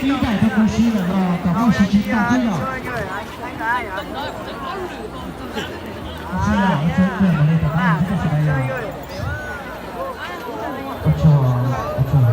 Ib daim rau kuv siv ntawm no kom koj siv tsis tau xwb yom. Kuv siv los kuv siv kawg nkaus li rau koj sawv daws yom. Ua tsaug, ua tsaug.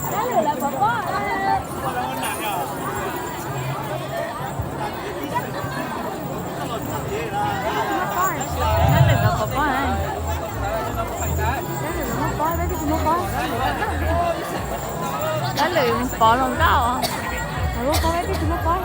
Dab lwm los pov pob, dab lwm los muab pob, peb twb tsis muab pob. Dab lwm pov los nkauj. Muab pob, peb twb tsis muab pob.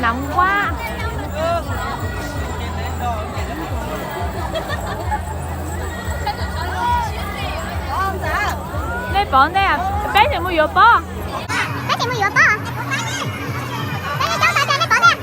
Nóng quá. Nej pov ntej, peb tseem mus yuav pob. Peb tseem mus yuav pob. Peb coob tas, nej pov ntej.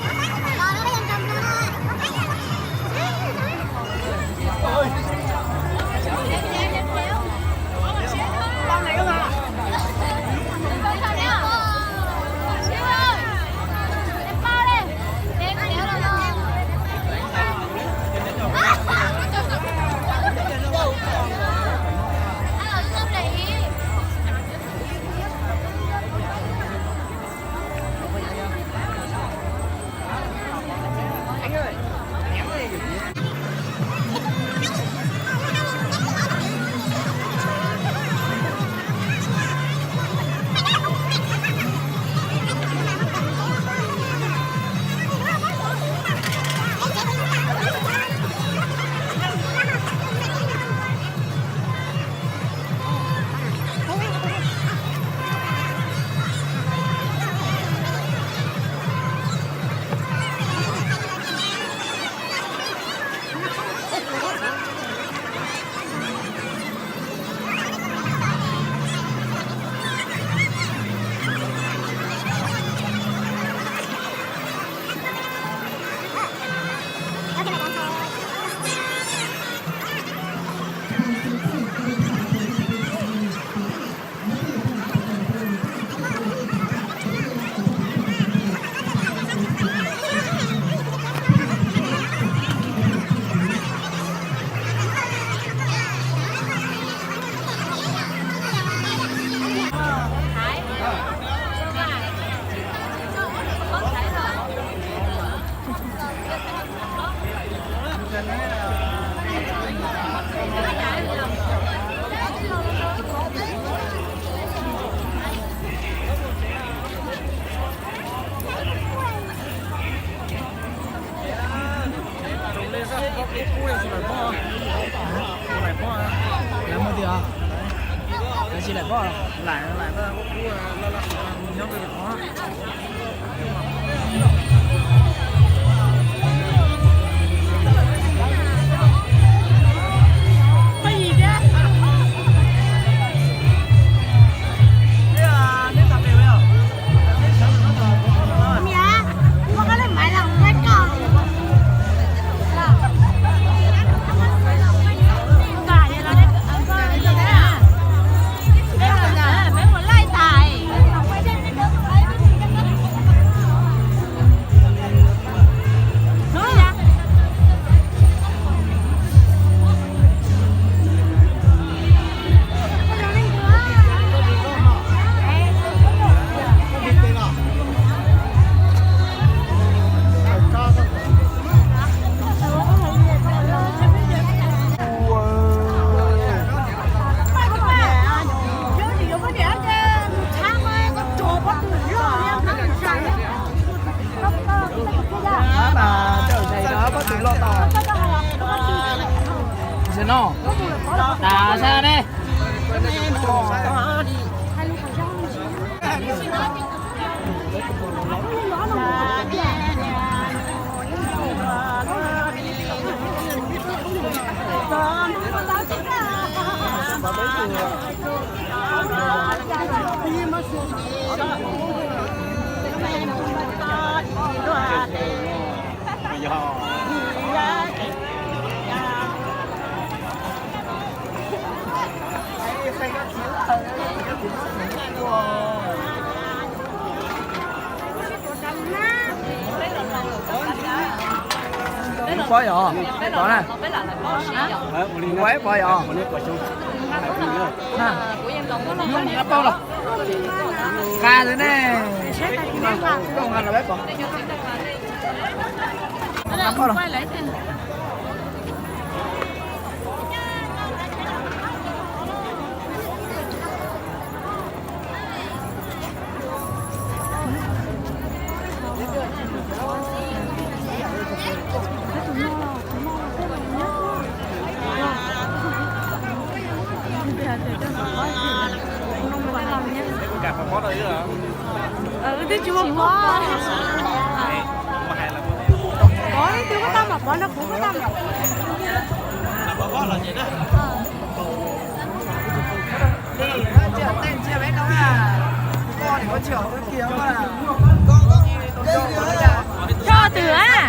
Sim no tas sab ne. Pov yog, pov na. Kuv pov yog. Qab xwb ne. Twb tsis muaj pov. Pov twb kuj tau mas, pov no kuv kuj tau mas. Tso twg a?